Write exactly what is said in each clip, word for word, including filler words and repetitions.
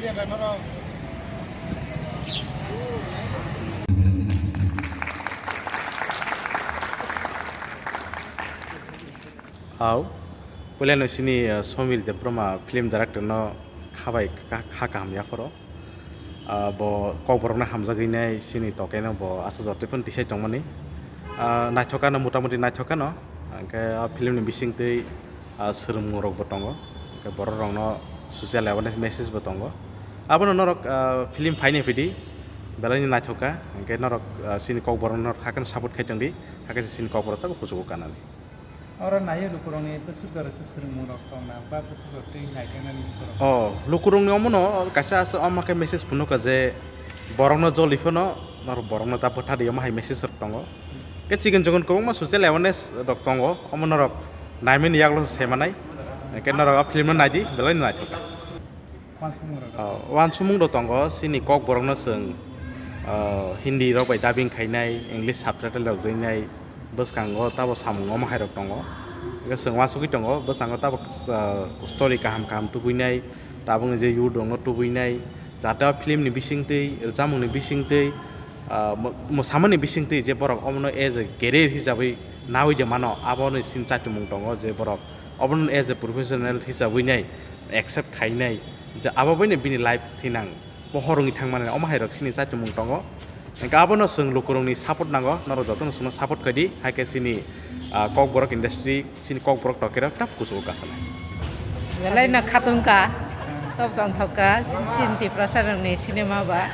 Au, puilano sini, uh, Somir Debbarma film director no khabai kha, kha kaham yaphoro. Ah, bo kokborokno hamjagwi nai, chini tokaino bo aswk jotoi phano tisai tongmani. Ah, naithok ano, motamuti naithok ano. Hwnkhe o film ni bisingtwi, ah, swrwngmungrokbo tongo. Hwnkhe bororokno social awareness message bo tongo. Abono norok, ah, film phaini phidi, belaini naithok kha. Hwnkhe norok, ah, chini kokborokno norok hakheno support khai tongdi, hakhe se chini kokborok tabuk kuchugo kanani. Oro naiwi lukurokni bwswk jora se swrwngmungrok tongna ba bwswk jora twi naijaknani lukurok? O, lukurokni omono kaisa aswk omo khe message phunukha je borokno joli phano, nor-, borokno ta bwthardi, omo hai message rok tongo. Khe chikon chikon kwbangma social awareness rok tongo, omo norok naimani yaklo se manai. Khe norok a film no naidi, belai no naithok kha. Uansukmung rok. O, uansukmung rok tongo, chini kokborokno chwng, o, Hindi rok bai dubbing khainai, English subtitle rok rwinai, bwskango tabo samung omo hai rok tongo. Hwnkhe chwng uansugwi tongo, bwskango tabo, o, story kaham kaham tubuinai, tabukni je youth rokno tubuinai, jate o film ni bisingtwi, rwchapmung ni bisingtwi, o, mo-, mwsamani bisingtwi je borok omono as a career hisabwi nawi de mano, aboni chini chaitumung tongo je borok obono as a professional hisabwi nai accept khainai, je abo baino bini life thinang pohor wngwi thangmani omo hai rok chini chaitumung tongo. Hwnkhe abono chwng lukurokni support nango, norok jotono chwngno support khaidi, hai khe chini, ah, kokborok industry, chini kokborok tokerok tab kuchugo kasanai. Belai no khatungkha, tab tongthokha, chini Tiprasa rokni cinema ba.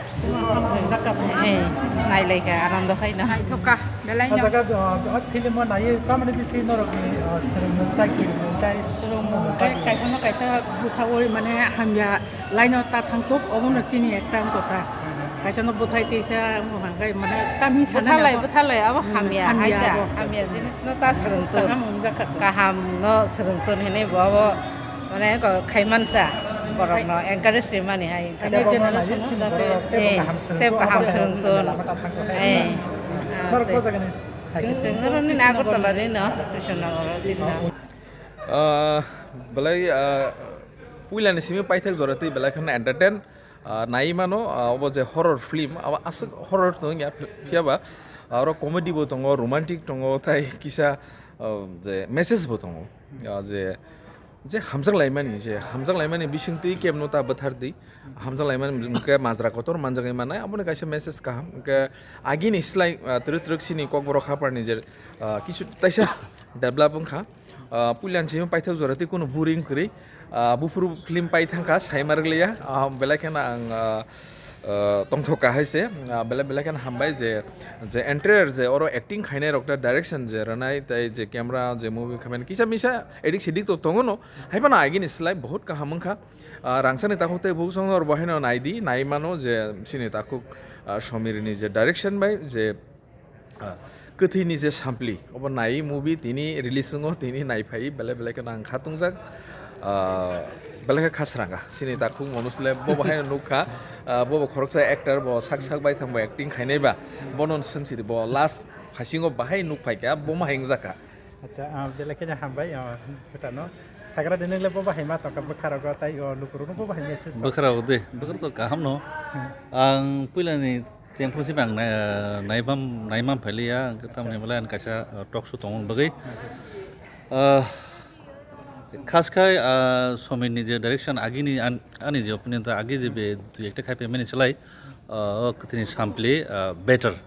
Eh, nailaikha, anando khaino. Naithokha. Belai no. O jaga, o, o film o naiwi tamni bisi norokni, o, swrwngmung tai, kirmung tai. Swrwngmung tai, kaisa no kaisa bwthawi mane hamya line o ta thangtuk, obono chini ekta wngkha ta. Kaisa no bwthai tisa wngkha hwnkhe mane tamni sana bwthalai, na bwthalai, abo hamya, hamya hai da, abo. Hamya jinis no ta swrwngtun. Kaham wngjakha chwng. Kaham no swrwngtun hinwi bo abo mane khaimanta borokno encourage rimani hai. Ane generation no jate. Eh, tei kaham swrwngtun. Eh, ah, tei. Chwng, chwng oro nini Agartala ni no, Krishnanagar o chini no. Ah, belai, ah, puila ni simi paithak jora twi belai kheno entertain, ah, nai mano, ah, obo je horror film, abo aswk horror tong ya, phiya ba, ah, oro comedy bo tongo, romantic tongo, tai kisa, ah, je message bo tongo. Ah, je Je hamjak laimani, je hamjak laimani bisingtwi kemno ta bwthardi. Hamjak laimani hwnkhe majra kotor manjagwi mannai, aboni kaisa message kaham. Hwnkhe agini slai, ah, twrwk twrwk chini kokborok haparni je, ah, kichu taisa develop wngkha. Ah, puila ni simi paithak jora tei kunu boring kwrwi. Ah, buphuru film pai thangkha, saima rwgwliya. Ah, belai kheno ang, ah, ah, tongthok kahai se, ah, belai belai kheno hambai je, je entire je oro acting khainai rok ta direction je rwnai tei je camera je movie khaimani kisa misa edik sedik to tongo no, hai phano agini slai bahut kaham wngkha. Ah, rangchakni takhuk tei bukhuk song rok bo haino naidi, nai mano je chini takhuk, ah, Somir ni je direction bai je Ah, kwthwini je sampli, obo nai movie tini release wngo, tini naiphai belai belai kheno ang kha tungjak. Ah, belai khe khasranga. Chini takhuk Manoj le bo bo haino nukha, ah, bo bo khoroksa actor, bo sak sak bai thang bo acting khainai ba, bono swng sidi bo last phasingo bahai nuk phaikha, bo ma hengjakha. Acha, ah, belai kheno hambai, ah, phutano. Sagra dinile bo bahai ma tongkha bwkharogo, tai o lukurokno bo bahai message. Bwkharok de, bwkhar to kaham no. Hmm. Ang puilani Tei phung simi ang nai-, naimam, naimam phailiya, ang tamni belai ang kaisa, uh, talk show tongmani bagwi. Uh, khas khai, uh, Somirni je direction agini an-, ani je opinion ta agi je be dui ekta khai phaimani slai, uh, o kwthwini sampli, uh, better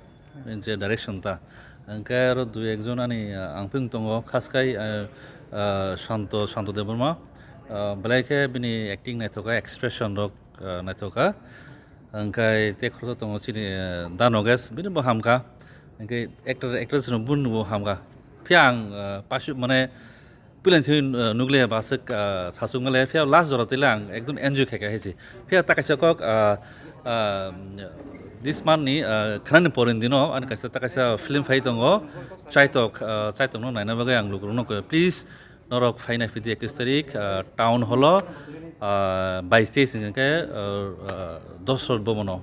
je direction ta. Hwnkhe aro dui ekjon ani, uh, ang phung tongo khas khai, uh, uh, Santo, Santo Debbarma, uh, belai khe bini acting naithok kha, expression rok, uh, naithok kha. Hwnkhe tei khoroksa tongo chini, eh, Da Nogesh, bini bo hamkha. Hwnkhe actor, actress rok boni bo hamkha. Phiya ang, eh, pasu mane puilani thwi, eh, nukliya ba aswk, eh, sachukma le, phiya last jora twi le ang ekdom enjoy khaikha hai se. Phiya ta kaisa kok, eh, eh, this month ni, eh, khnani poroni dino ani kaisa ta kaisa film phai tongo. Chaitok, eh, Chaitokno naina bagwi ang lukurokno koi, please, Norok phaina phidi ekis tarik, ah, town hall o, ah, bais teis hwnkhe, ah, ah, Dosrot Bhavan o.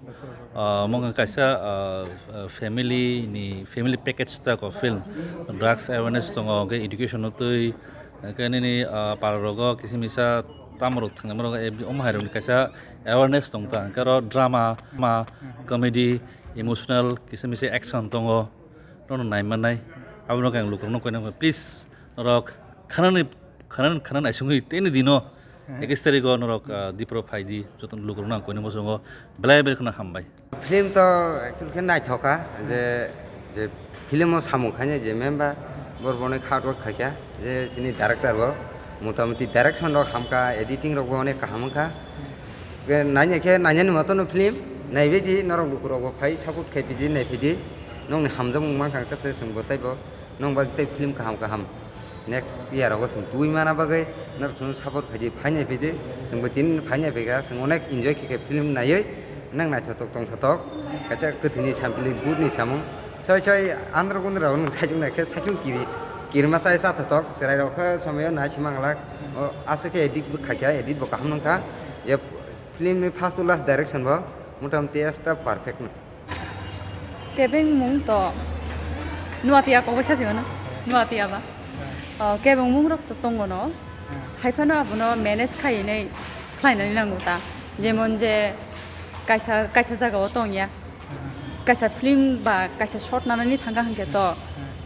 Ah, omo wngkha kaisa, ah, ah, family ni, family package ta ko film. Drugs awareness tongo, hwnkhe education o twi, hwnkhe nini, ah, para rogo kisa misa tamo rok thwngnaima rok, eh, omo hai rokni kaisa awareness tong ta, hwnkhe oro drama, ma, comedy, emotional, kisa misa action tongo, nono nai mannai, abono khe ang lukurokno koina, please, norok khanani, khanani, khanani naisingwi tini dino, ekis tarikh o norok, ah, Dipro phaidi, joto lukurokno ang koina muchungo, belai belai kheno hambai. Film to actually khe naithok kha, je, je film o samung khainai je member, bor bo onek hard work khaikha, je chini director bo motamuti direction rok hamkha, editing rok bo onek kaham wngkha. Naina khe nainani moto no film naibaidi norok lukurok bo phai support khai pidi naiphidi, nokni hamjakmung mankha khe se chwng bo teibo. Nwng bai tei film kaham kaham next year rogo chwng tubui mana bagwi norok chwngno support khaidi, phainai phaidi, chwngbo tini phainai phaikha, chwng onek enjoy khe khe film naiwi, nwng naithotok tongthotok, kaisa kwthwini sampli butni samung, soi soi andro gundro rok nwng saichung naikhe saichung kiri, kirima chai chathotok, chwrairok khe somoyo nai sima glak, o aswk khe edit bo khaikha, edit bo kaham nungkha, je film ni first to last direction bo motamuti esta perfect no. Kebengmung to nuatiya kok bai sachi mano, nuatiya ba. O, kebengmung rok to tongo no. Hai phano abono manage khai hinwi khlainani nango ta. Jemon je kaisa, kaisa jaga o tongya. Kaisa film ba kaisa shot nanani thangkha hwnkhe to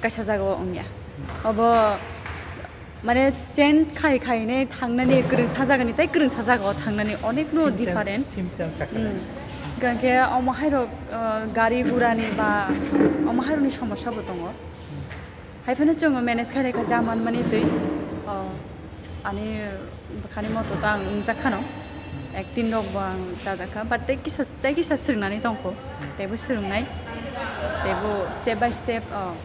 kaisa jaga o wngya. Obo Mane change khai khai ne thangnani kwrwngsa jagani tei kwrwngsa jagao thangnani onek no different. Theme change kha khe. Hmm. Hwnkhe omo hairok, uh, gari gurani ba omo hairokni somosya bo tongo. Hai phano chwng manage khai kha ja manmani twi. Oh, ani bwkhani moto to ang wngjak khano. Acting rok bo ang chajak kha, but tei kisa, tei kisa swrwngnani tongkho. Teibo swrwngnai. Teibo step by step, oh,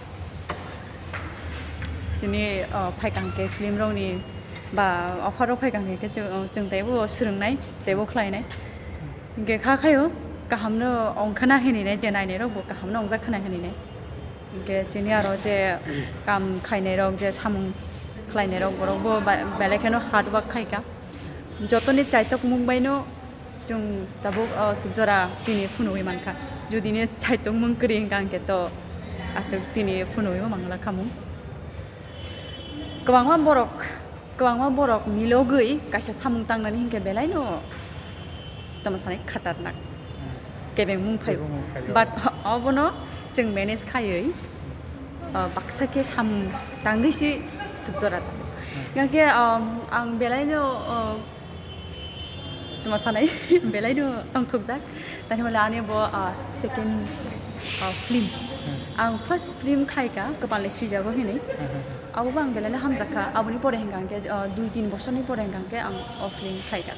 Chini, o, phaikang khe film rokni ba offer rok phaikang khe chwng, chwng teibo swrwngnai, teibo khlainai. Hinkhe kha khaio, kaham no ongkhana hininai, je nainai rok bo kaham no ongjak khana hininai. Hinkhe chini aro je kam khainai rok, je samung khlainai rok, borok bo ba-, belai kheno hard work khaika. Jotoni chaitokmung bai no Chwng tabuk, o, suk jora tini phunugwi mankha. Judi ni chaitokmung kwrwi hwnkha hwnkhe to aswk tini phunugwi bo mangla khamung. Kwbangma borok, kwbangma borok milogwi kaisa samung tangnani hinkhe belai no tamo sanai khatarnak kebengmung phaio. Kebengmung phaio. But obono chwng manage khaiwi, o, baksa khe samung tangwi si suk jora tango. Hwnkhe, um, ang belai no, o, Tuma sanai belai no tongthokjak. Tani hwnle ani bo, ah, second, ah, film. Hmm. Ang first film khaika Kwpal ni Sijago hinwi. Hmm, hmm, hmm. Abo bo ang belai no hamjak kha. Aboni pore hwnkha hwnkhe, ah, dui tin bosorni pore hwnkha hwnkhe ang o film khaika.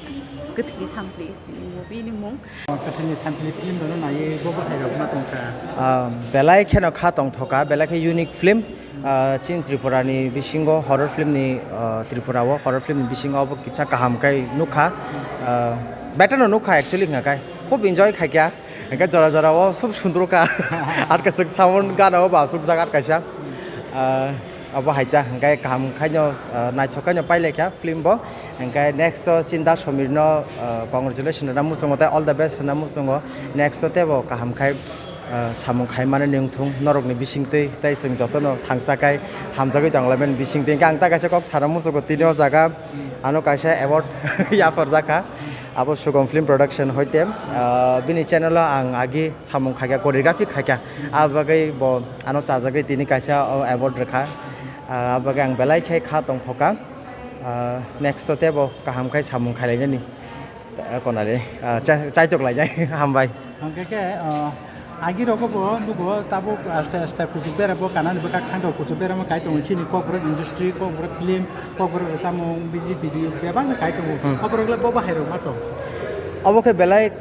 Kwthwini Sampli is the movie ni mung. Kwthwini Sampli film rok no naiwi bo bwthai rok ma tongkha. Ah, belai kheno kha tongthoka, belai khe unique film. Ah, chini Tripura ni bisingo horror film ni, ah, Tripura o horror film ni bisingo obo kisa kaham kai nukha. Ah, better no nukha actually hwnkha kai. Khub enjoy khaikha. Hwnkhe jora jora o sub sundro kha. Atkaswk sound gana o ba aswk jaga atkaisa. Ah, obo hai ta hwnkhe kaham khaino, ah, naithok khaino pailaikha film bo. Hwnkhe next o chini Da Somir no, ah, congratulations rwna muchungo tei all the best rwna muchungo. Next o teibo kaham khai Ah, samung khai mani wngthung norokni bisingtwi, tei chwng jotono thangcha khai hamjagwi tonglaimani bisingtwi. Hwnkhe ang ta kaisa kok sana muchungo tini o jaga ano kaisa award yapharjak kha, abo Sugom Film Production hoite. Ah, bini channel o ang agi samung khaikha, choreography khaikha, abo bagwi bo ano chajagwi tini kaisa o award rwkha. Ah, abo bagwi ang belai khe kha tongthoka. Ah, next o teibo kaham khai samung khailainani. Konali, ah, cha-, chaitok lainai, hambai. Hwnkhe khe, ah, agi rogo bo nugo tabuk aste aste kuchuk bera bo kanani bwkhak thangkha kuchuk bera mo kai tongo chini Kokborok industry, Kokborok film, Kokborok rwchapmung, music video bebak no kai tongo. Hmm. Oborok le bo bahai rok ma tong. Obo khe belai,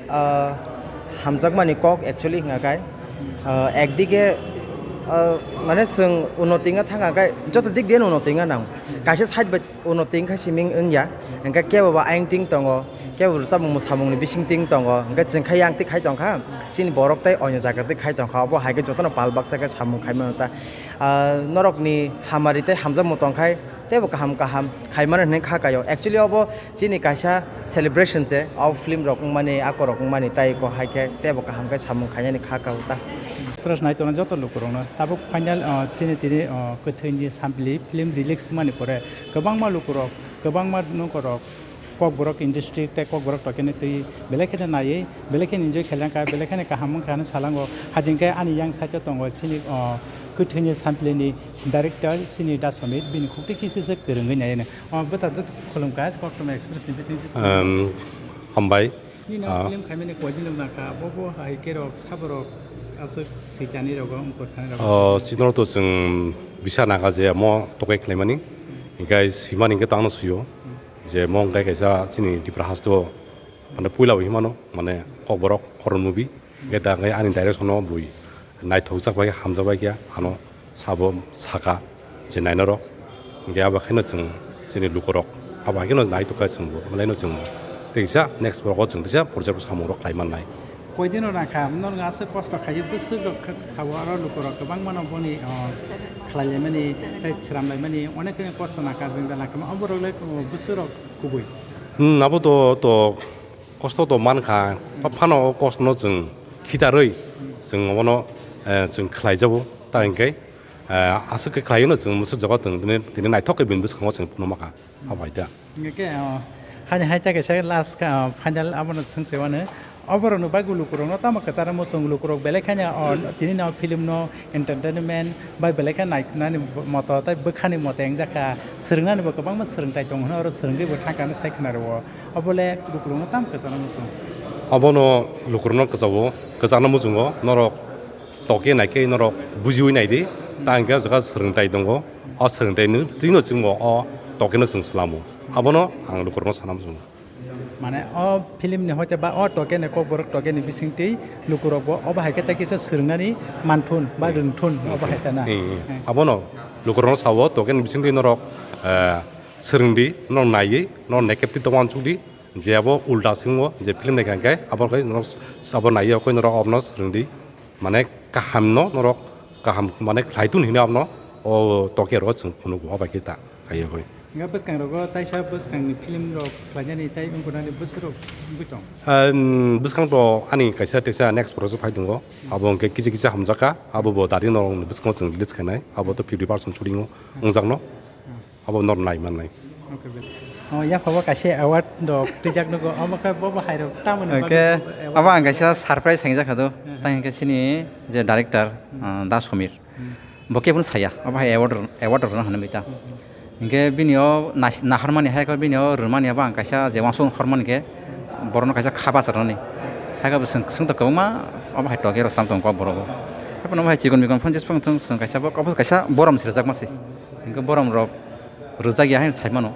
ah, hamjakmani kok actually hwnka kai. Ah, ekdige, ah, mane chwng unnoti wngkha thangkha kai joto dik diyan unnoti wngkha nang. Kaisa side bai Uno twi wngkha siming wngya, hwnkhe kebo bo ayang ting tongo, kebo rwchapmung mwsamungni bising ting tongo, hwnkhe chwng khe yang twi khai tongkha, chini borok tei onyo jaga twi khai tongkha, obo hai khe jotono pal baksa khe samung khai mano ta. Ah, norokni hamari tei hamjakmung tongkhai teibo kaham kaham khai mano hinwi kha kaio. Actually obo chini kaisa celebration se, o film rok wngmani, akorok wngmani tei ko hai khe teibo kaham khe samung khainani kha kao ta. Suraj nai tongo joto lukurokno. Tabuk final, ah, chini tini, ah, kwthwini sampli film release wngmani pore kwbangma lukurok, kwbangma nokorok Kokborok industry tei Kokborok tokeni twi belai kheno naiwi, belai kheno enjoy khailangkha, belai kheno kaham wngkha hwnwi salango. Hajingkhe ani yang side-o tongo chini, o, kwthwini samplini director chini Da Somit, bini khukti kisi se kwrwngwi naiyano. O, bwtha joto khulumkha, Koktwma Express ni biting se. Em, hambai. Nini Ah. film khaimani koidin wng nangkha, bo bo hai khe rok, sabo rok, aswk switani rogo, wngkor thani rogo. O, chini rok to chwng bisa nangkha je mo tokai khlaimani, hinkhe swimani hinkhe to ano swio. Je mo wngkha kaisa chini Tipra haste o, mane puila bo himano, mane Kokborok horror movie, hinkhe da hinkhe ani direction o bui naithokjak bai khe, hamjak bai khe, ano sabo saka je nainarok, hinkhe abo khaino chwng chini lukurok abo hai kheno naithokha chwngbo, malaino chwngbo tei kisa next borok o chwng teisa project samung rok khlai mannai. Koidino nangkha, norok aswk kosto khaiwi bwswk rok kha sabo, aro lukurok kwbangmano boni, o, khlailaimani tei chwramlaimani onek khe kosto nangkha, jwng da nangkha, oborok le bwswk rok kubui. Hmm, abo to, to kosto to mankha, phano o kosto no chwng khitarwi chwng obono, eh, chwng khlaijago, ta hinkhe, eh, aswk khe khlaiwi no chwng mwswk jago tong tini, tini naithok khe bini bwskango chwng phunukmakha, abo hai ta. Hinkhe, oh, hani hai ta kaisa last kha, oh, final abono swngse wano. Oborokno bai lukurokno tamo kwcharo muchung lukurok belai kheno, oh, tini no film no entertainment bai belai khe naikhwnani moto tei bwkhani moto wngjakha, swrwngnani bo kwbangma swrwngthai tongo hwnwi oro swrwngwi bo thangkha hwnwi sai khwnaro. Obole lukurokno tamo kwchana muchung. Obono lukurokno kwchao, kwchana muchungo norok tokhe naikhe norok bujiwi naidi, ta hinkhe o jaga swrwngthai tongo, o swrwngthai no twino chwngbo o tokheno chwng swlamo. Abono ang lukurokno sana muchungo. Mane o film ni hoite ba o tokhe ni Kokborok tokhe ni bisingtwi lukurokbo obo hai khe tei kisa swrwngnani manthun ba rwngthun obo hai khana. Hmm, hmm. Abono lukurokno sao tokhe ni bisingtwi norok, eh, swrwngdi, norok naiwi, norok naikhe twi tongma uansukdi. Je abo ulta se wngo, je film naikha hinkhe abo khe norok abo naiwi okhe norok abono swrwngdi, mane kahamno norok kaham mane khlai tun hinwi abono o tokhe aro chwng phunugo, o bai khe ta kaiwi. Nga bwskang rogo taisa bwskangni film rok khlainani tei wngkurnani bwswk rok wngwi tong? Em, bwskang to ani kaisa teksa next project phai tongo, abo hwnkhe kisa kisa hamjakha, abo bo dari norokni bwskango chwng release khainai, abo to fifty percent shooting o wngjakno. Abo norok nai mannai. Okay, well. Oh, yaphabo kaisa award rok twijak nugo, omo khe bobo hai rok tamoni bagwi Okay. Award? Abo ang kaisa surprise saingjak kha do. Hmm. Tang hinkhe chini je director, Hmm. ah, Da Somir. Hmm. Bo kebono saya, abo hai award, award rok rwna hwnwi ta. Hmm. Hinkhe bini o nas-, naharmani hai khe bini o rwmani abo ang kaisa je uansuk hormani khe borokno kaisa kha bachar rwnani. Hai khe bo swng, swngtok kwbangma abo hai tokhe rw sam tongo kok borok bo. Haphano bo hai chikon mikon phone jesphang thung swng kaisa bo, abo kaisa borom se rwjakma se. Hinkhe borom rok rwjak ya haino sai mano.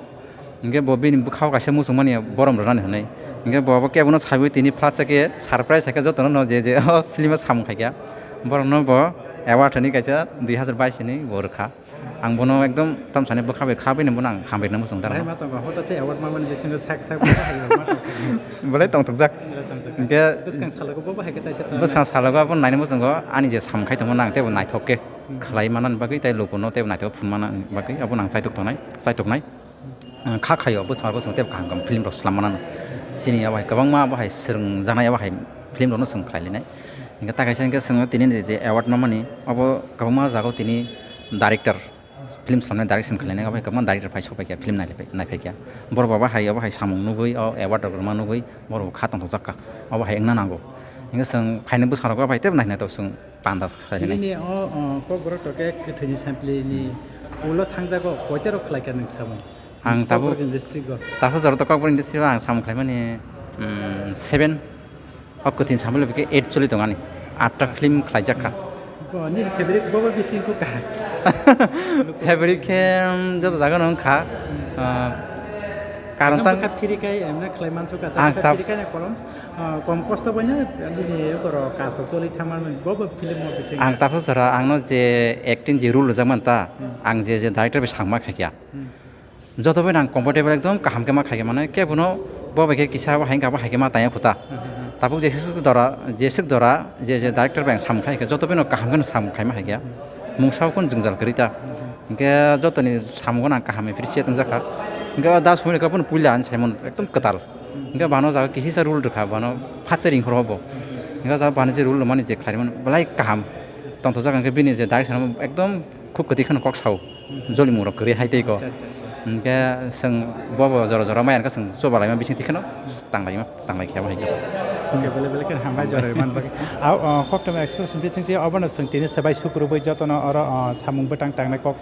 Hinkhe bo bini bwkhao kaisa muchungmani borom rwnani hwnwi. Hinkhe bo abo kebono saiwi tini flat chakhe surprise hai khe jotono no je je o film o samung khaikha. Borokno bo award hwnwi kaisa dui hazar bais hinwi bo rwkha. Ang bono ekdom tamsani bwkha bai kha bini bono ang hambai rwna muchung Bahai taro. Ma tongo, hoto se award mamani bisingo sak sak bo bahai rok ma tongo. Belai tongthokjak. Belai tongthokjak. Hinkhe Bwskang salogo bo bahai khe taisa tongmani. Bwskang salogo abo naina muchungo ani je samung khai tongmani ang teibo naithok khe. Hmm. Khlai manani bagwi tei lukuno teibo naithok phunmani bagwi abo nang chaitok tongnai, chaitoknai. Ah, kha khaio, bwskango bwskango teibo kaham kaham film rok slam manano. Chini abo hai kwbangma abo hai swrwngjaknai abo hai film rokno chwng khlai linai. Hinkhe ta kaisa hinkhe chwng tini je, je award mamani, abo kwbangma jagao tini director, film slamnai direction khlainai, abo hai kwbangma director phai sokphaikha, film naiphai, naiphai kha. Borok bo abo hai, abo hai samung nugwi, o award rok rwma nugwi, borok bo kha tongthokjak kha, abo hai wngna nango. Hinkhe chwng phainai bwskango abo hai teibo naithok chwng. Panda khlainai. Nini o, o, Kokborok tokhe kwthwini sampli ni ulo thangjago koita rok khlai kha nwng samung? Ang tabuk Kokborok district o. Tabuk jora to Kokborok district o ang samung khlaimani, mm, seven. O kwthwini sampli bikhe eight choli tong ani. Atta film khlaijak kha. Bo, nini favorite bo, bo bising ko kaha? Favorite khe, mm, joto jaga no wngkha. Ah, karon Nang tang bwkha phiri kai emne khlai mansu ka, ang ta tab- phiri kai na kolom. Ah, kom kosto bai no, bini koro kaso toli thangma bo, bo film o bising. Ang tabuk jora, ang no je acting je role rijak man ta, Hmm. ang je, je director bai sangma khaikya. Hmm. Joto bai no ang comfortable ekdom kaham khe ma khaikya, mane kebo no bo bai khe kisa bo hai khe bo hai khe ma tangya khuta. Hmm, hmm, hmm. Tabuk je swk jora, je swk jora, je, je director bai ang samung khai khe, joto bai no kaham khe no samung khai ma khaikya. Hmm. Mungsa o kun jwngjal kwrwi ta. Hmm. Hinkhe jotoni samungo ang kaham appreciate wngjakha. Hinkhe o Da Somir khe bono puila ani saimano ekdom kwtal. Hinkhe bano jaga kisisa rule rwkha, bano phatsa ring khoro bo. Hinkhe jaga bani je rule rwmani je khlaimani belai kaham. Tongthokjak hinkhe bini je direction ekdom khub kwtwi kheno kok sao. Jolimung rok kwrwi hai tei ko. Acha, acha, acha. Hingke chwng bo bo jora jora maya hingke chwng chuba laima bising tikheno tanglaima tanglai khiyabo hai khe. Hingke bele bele khe hambai jora man bagwi. Au, o, Koktwma Express bising se obono chwng tini swbai sukrubui jotono oro, o, samung bwtang tangnai kok,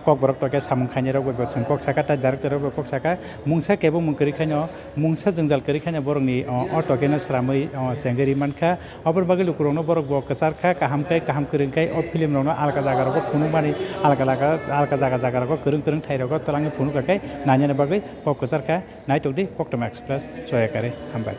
kokborok tokhe samung khainai rok bai bo chwng kok saka, tai director rok bai kok saka, mungsa kebo mung kwrwi khaino, mungsa jwngjal kwrwi khaino borokni, o, o tokeno sramwi, o, chengwi ri mankha. Oboni bagwi lukurokno borok bo kwchar kha, kaham khe, kaham kwrwng khe o film rokno alka jaga rogo phunukmani, alka laga, alka jaga jaga rogo kwrwng kwrwng thai rogo twlangwi phunukha khe nainani bagwi kok kwchar kha. Naitokdi Koktwma Express, Choyakari, hambai.